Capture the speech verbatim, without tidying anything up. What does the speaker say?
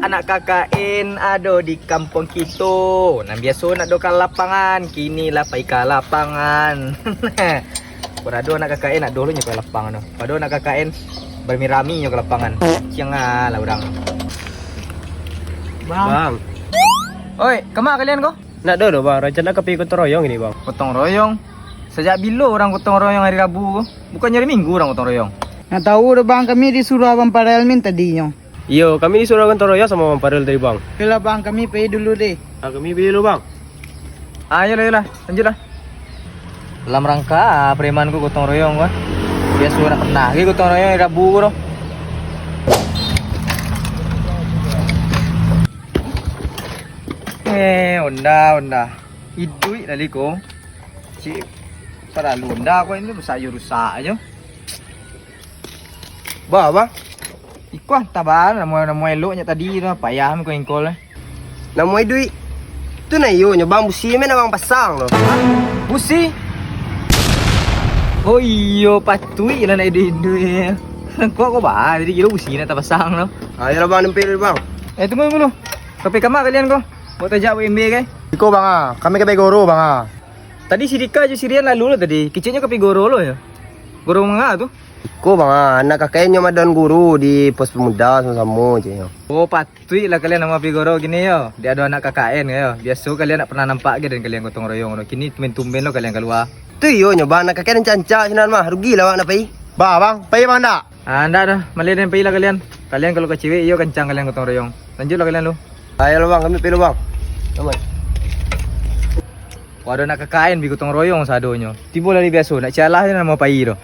Anak K K N ado di kampuang kito. Nan biaso nak do ka lapangan, kini lah pai ka lapangan. Pado ado anak K K N nak do lo nyo ka lapangan tu. Pado anak K K N barami-rami nyo ka lapangan. Ciang lah urang. Bang. Bang. Oi, kama kalian ko? Nak do do, Bang. Rancana ka pai gotong royong ini, Bang. Gotong royong? Sajak bilo urang gotong royong ari Rabu ko? Bukannyo ari Minggu urang gotong royong? Nak tahu do, Bang. Kami disuruah Abang Parel Min tadinyo. Iyo, kami disuruah gotong royong samo Bang Parel tadi, Bang. Yolah, Bang. Kami pai dulu deh. Ah, kami pai dulu, Bang. Ah, yolah, yolah. Lanjuiklah. Dalam rangka ah, preman ko gotong royong ko. Biaso nak pernah lagi gotong royong ari Rabu ko doh. Eh, onda, onda. Iduik tadi ko. Cik, talalu onda ko ini, sayua rusak ajo. Ba, ba. Iko antah ba, namo, namo elok nyo tadi tu, payah ko engkol. Namo iduik. Tu nah iyo nyo, Bang, busi mah nak Bang pasang tu. Busi? Oh iyo, patuik lah nak iduik-iduik. Kok ko ba, tadi kiro busi nak tapasang tu. Ayolah, Bang, nempel dulu, Bang. Eh, tunggu dulu. Ka pai kama kalian ko? Buek tajak, buek imbia, kai? Iko, Bang, ah. Kami ka pai goro, Bang, ah. Tadi si Dika jo si Rian lalu lo tadi. Keceknyo ka pai goro lo yo. Goro manga tu? Iko, Bang, ah. Anak K K N nyo maadok guru di pos pemuda samo-samo, ceknyo. Oh, patuik lah kalian namo pai goro kini yo. Dek ado anak K K N yo. Biaso kalian ndak pernah nampak ge den kalian gotong royong tu. Kini tumben-tumben lo kalian kalua. Tu iyo nyo, Bang, anak K K N rancak-rancak sinan mah. Rugi lah awak nak pai. Ba, Bang, pai Bang ndak? Ah, ndak doh. Maleh den, pailah kalian. Kalian kalau ka cewek iyo kancang kalian gotong royong. Lanjuiklah kalian lu. Ayolah, Bang, kami pai lu, Bang. Selamat. Wah, ado anak K K N pai gotong royong sadonyo. Tibo lah ari biaso, nak cialah se namo pai tu.